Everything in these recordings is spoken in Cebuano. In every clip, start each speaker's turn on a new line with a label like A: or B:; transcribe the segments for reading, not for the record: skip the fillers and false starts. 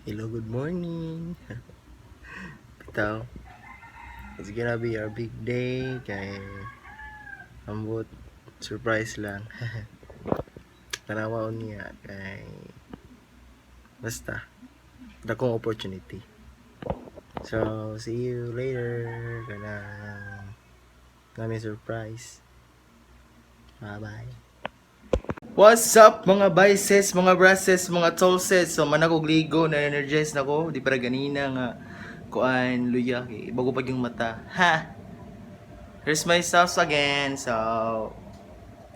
A: Hello, good morning. Bitaw. It's gonna be our big day kay ambot surprise lang. Tanawa niya kay basta dakong opportunity. So, see you later. Kanang namin surprise. Bye-bye. What's up, mga biceps, mga braces, mga tolses? So man ako ligo na energize na ko, di para ganina nga kuan luya kay bago pag yung mata. Ha. Here's my sauce again. So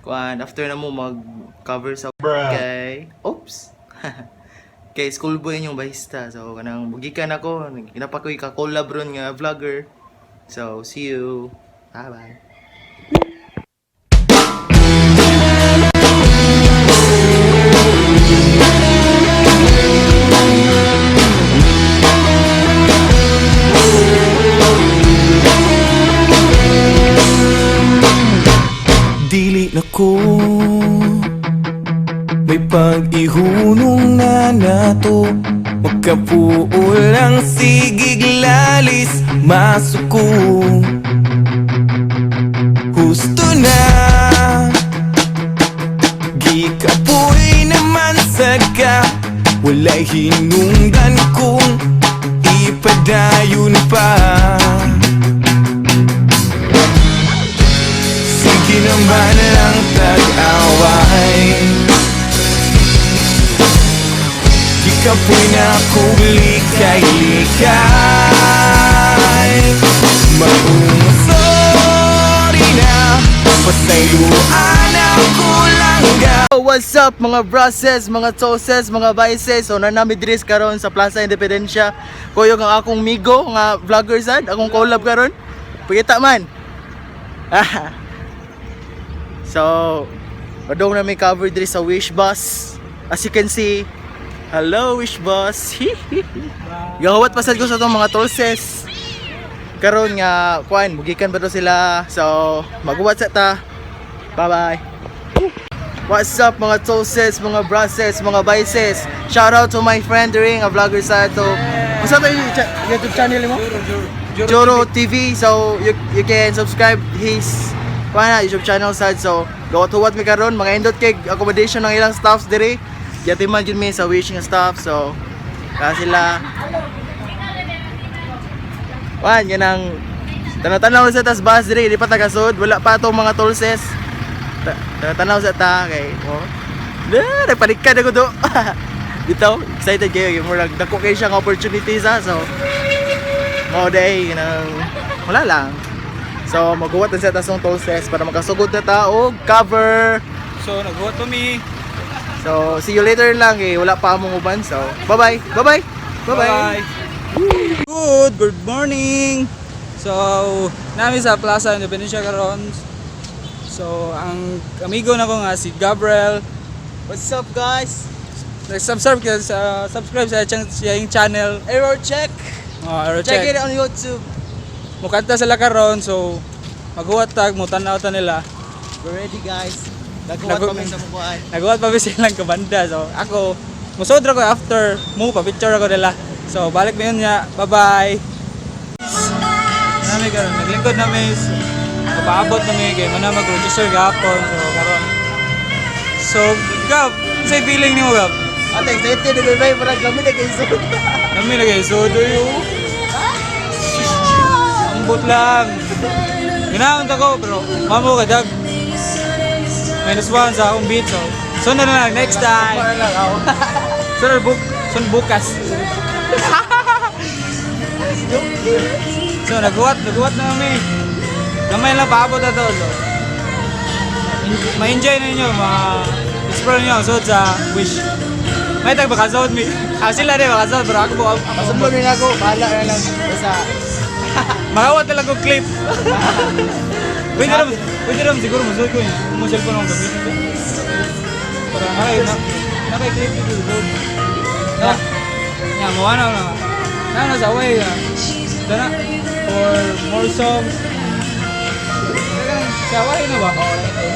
A: kuan after na mo mag cover sa kay oops. Kay school boy yung bahista. So kanang bugikan ako, ginapakoy ka collab ron nga vlogger. So see you. Bye bye.
B: Dili na ko may pag-ihunong na nato. Magkapuol ang sigig lalis masuko. Husto na. Gikapoy naman sa ka. Wala'y hinungdan kung ipadayon pa. Sige naman lang tag-away. Gikapoy na kong likay-likay. Maung sorry na. Pasayloan ako langga.
A: What's up, mga broses, mga toses, mga vices? So nanami diri karon sa Plaza Independencia. Kuyog ang akong migo nga vlogger sad, akong collab karon. Pakita man. So, padung na may cover diri sa Wish Bus. As you can see, hello, Wish Bus. Gahawat pasad ko sa itong mga tolses. Karon nga kuan, mugikan ba to sila? So, maguwat sa ta. Bye-bye. What's up, mga toses, mga broses, mga vices? Shout out to my friend during a vlogger sa ito. What's up yung YouTube channel mo? Joro TV. So you can subscribe his pana YouTube channel sad. So gawat-huwat mi karon mga indot kay accommodation ng ilang staffs diri. Yatiman jud mi sa wishing staff. So kaya sila. Wan, yan ang tanaw-tanaw sa tas bus diri, di pa tagasod, wala pa atong mga tolses. Tanaw sa ta kay oh. Na, nagpanikad ako do. Dito, excited kayo, yung murag dako kayo siyang opportunities ha. So, mo day nang wala lang. So, maguwat na sa tas ng tolses para makasugod na ta og cover.
C: So, nagbuhat to me.
A: So, see you later lang eh. Wala pa among uban. So, bye-bye. Bye-bye. Bye-bye.
C: Good morning. So, nami sa Plaza Independencia karon. So, ang amigo na ko nga si Gabriel.
A: What's up, guys?
C: Nag-subscribe ka sa subscribe sa siyang channel.
A: Error check.
C: Oh, error
A: Check
C: check.
A: it on YouTube.
C: Mukanta sila karon, so maghuwat tag mo tan-aw ta nila.
A: We're ready, guys. Naghuwat kami sa mukuan.
C: Naghuwat pa silang kabanda. So, ako musod ra ko after mo pa picture ako nila. So, balik mo yun niya. Bye-bye. Nami karon, naglingkod nami. Kapaabot nami kay mana mag-register gahapon. So, karon. So, Gab, say feeling nimo, Gab?
A: Ate, excited na kayo. Parang kami na kayo.
C: Nami na kayo. So, do you? Ambot lang. Ginaon ta ko, bro. Mamo ka, dag. -1 sa akong beat. So, so na lang next time.
A: lang ako.
C: So, book, so bukas. So, naghuwat na kami. Gamay lang paabot na to. So, ma-enjoy na ninyo, ma-explore ninyo ang sud sa Wish. May tag makasod mi. Ah, sila din makasod, pero ako po.
A: Pasumlo rin ako. Bahala na lang. Basta,
C: Makawat talaga og clip. Pwede rin siguro musod ko yun. Kung mo cellphone akong gamitin. Para nakay clip dito sa sud. Na, ya, mawa na na. Na na sa way. Ito na for more songs. Sa way na ba?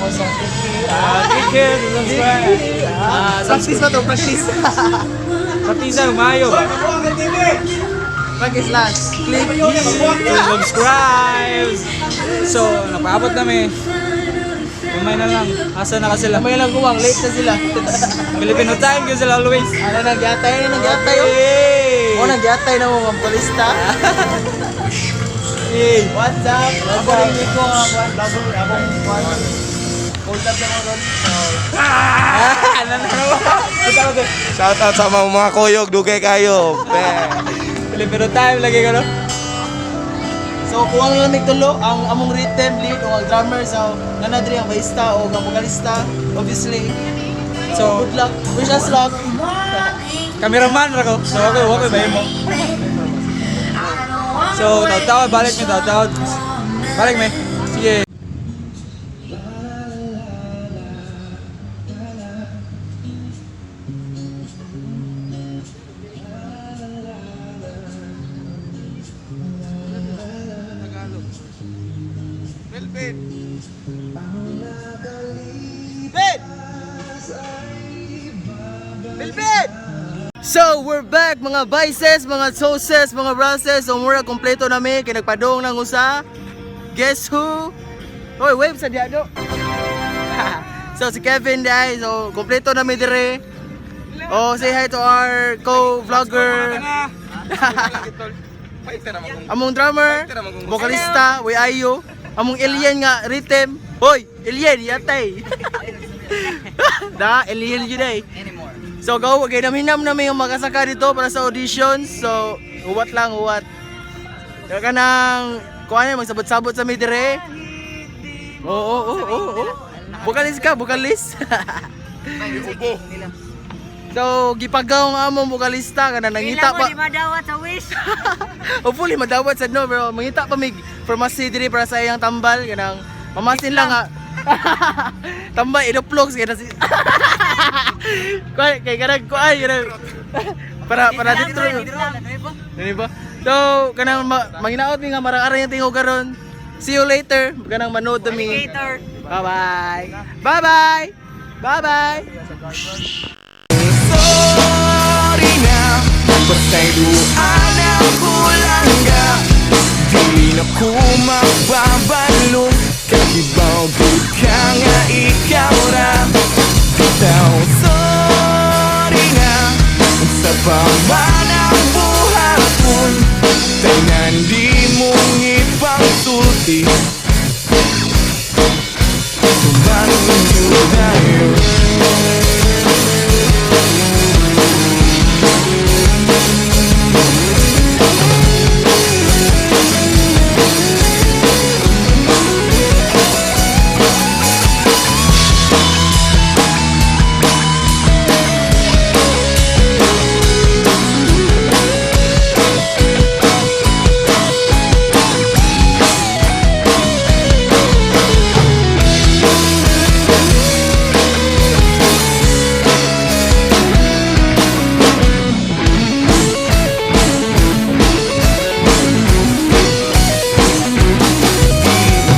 A: more songs.
C: Ah, click here to subscribe.
A: Ah, practice ba to? Practice.
C: Practice maayo ba?
D: Pag-slash. Click.
C: To subscribe. So, napaabot nami. Umay na lang. Asa na ka sila?
D: May lang guwang, late na sila.
C: Filipino time gyud sila always.
D: Ano, nagyatay na, nagyatay. Oh.
C: Hey!
D: Oh, nagyatay na mo, mga polista.
C: Hey!
D: What's up? Ako rin ko ang kwan, vlogger, akong kwan. Hold up na mo ron.
C: Ah, ano na naman?
B: Shout out sa mga kuyog, dugay kayo. Be.
C: Filipino time lagi ka, no?
D: So, kuwang lang mig tulo, ang among rhythm lead o ang drummer, so nanadri ang bassista o ang vocalista, obviously.
C: So,
D: Good luck. Wish us luck.
C: Cameraman ra ko. So, okay, okay ba mo? So, tawad-tawad, balik mi, tawad-tawad. Balik mi. Sige.
D: Bed! Bilbid! So, we're back mga vices, mga sauces, mga brasses. So, mura kompleto nami kay nagpadong nang usa. Guess who? Hoy, wave sa diado. So, si Kevin dai. So, kompleto nami dire. Oh, say hi to our co-vlogger. Among drummer, vocalista, we ayo. Among alien nga rhythm. Hoy, alien yatay. Da, alien yun eh. So go, okay, naminam namin yung makasaka dito para sa audition. So, uwat lang, uwat. Kaya ka nang, kuha na, magsabot-sabot sa mi dire. Oo. Vocalist ka, vocalist. So, gipagaw ang among vocalista kana nangita pa.
E: Kailangan madawat sa wish.
D: Hopefully madawat sad no, pero mangita pa mig pharmacy diri para sa iyang tambal kanang mamasin lang nga. Tambal idoplogs kay si Kuan kay kanang kuan kanang para para dito. Dili ba? So kanang manginaot mi nga marang-aray yung tingog karon. See you later. Kanang manood mi.
E: Alligator.
D: Bye-bye. Bye-bye. Bye-bye.
B: Sorry na, pasayloan ang kulangga. Dili na ko mababalong, kahibaw gud ka nga ikaw ra. Bitaw, sorry na, sa pa man ang buhaton, tanan di mong ipangsulti. Tumanong yun tayo.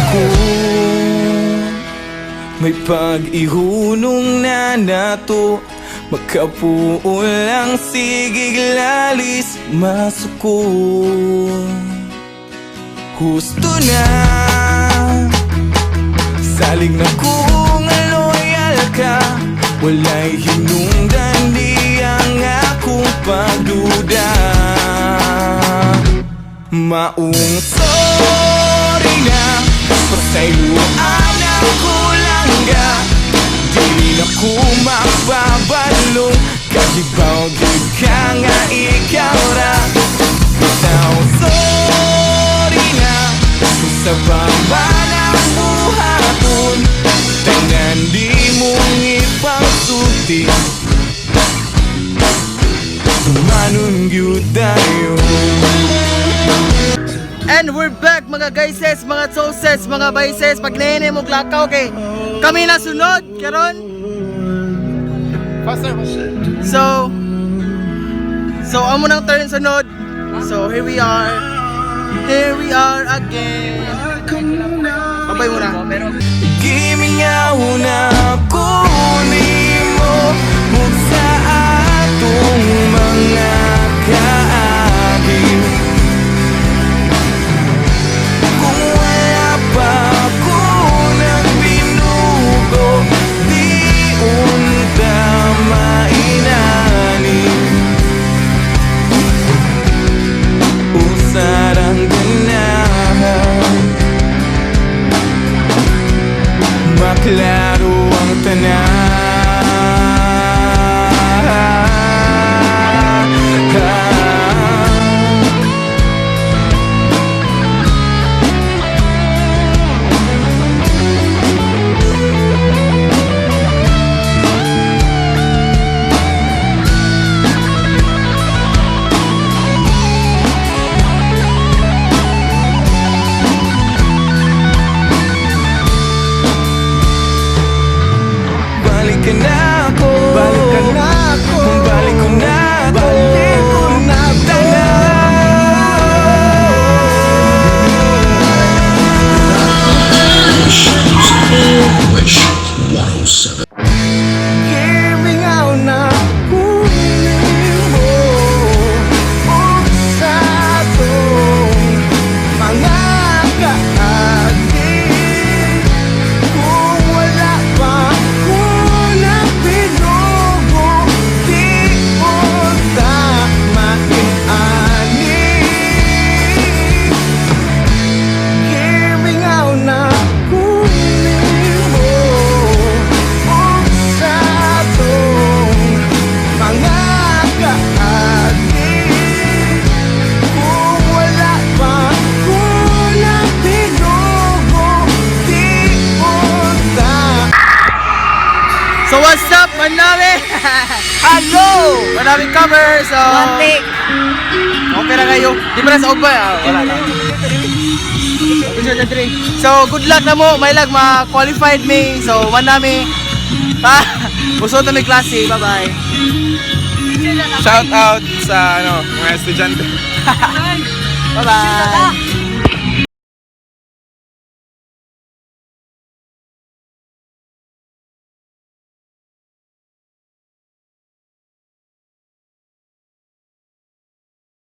B: Ko may pag-ihunong na nato. Makapuol ang sigig lalis masuko. Husto na. Salig na kung loyal ka. Wala'y hinungdan di ang akong pagduda. Maong sorry na, pasayloan ang kulangga. Dili na ko mababalong, kahibaw gyud ka nga ikaw ra. Bitaw sorry na, sa pa man ang buhaton, tanan di mong ipangsulti. Tumanon gyud tayo.
D: And we're back mga guyses, mga sauces, mga bices. Pag nene mo lakaw kay kami na sunod karon. So amo nang turn sunod. So here we are. Here we are again. Babay muna.
B: Gimingaw na ako nimo, Mugsa atong mga Mga kaagi. Kung wala pa ko ng binugo, di unta mainani. Usarang ganahan, maklaro ang tanan. Balik ka na ako. Balik ka na ako. Balik ko na ako. Balik ko na tanan.
E: Wish 107.
B: Gimingaw na kunin mo ug sa atong mga kaagi. Kung wala pa ko ng binugo, di unta makiani. Gimingaw na kunin mo ug sa atong mga kaagi. Kung wala pa ko ng binugo, di unta
D: So what's up, Manami? Hello! Manami cover, so.
F: One take.
D: Okay na kayo. Di ba na sa ubay? Ah, wala na. Picture na three. So, good luck na mo. May lag, ma-qualified me. So, manami. Pa, busot na may klase. Bye-bye.
B: Shout out sa ano, mga estudyante.
D: Bye-bye.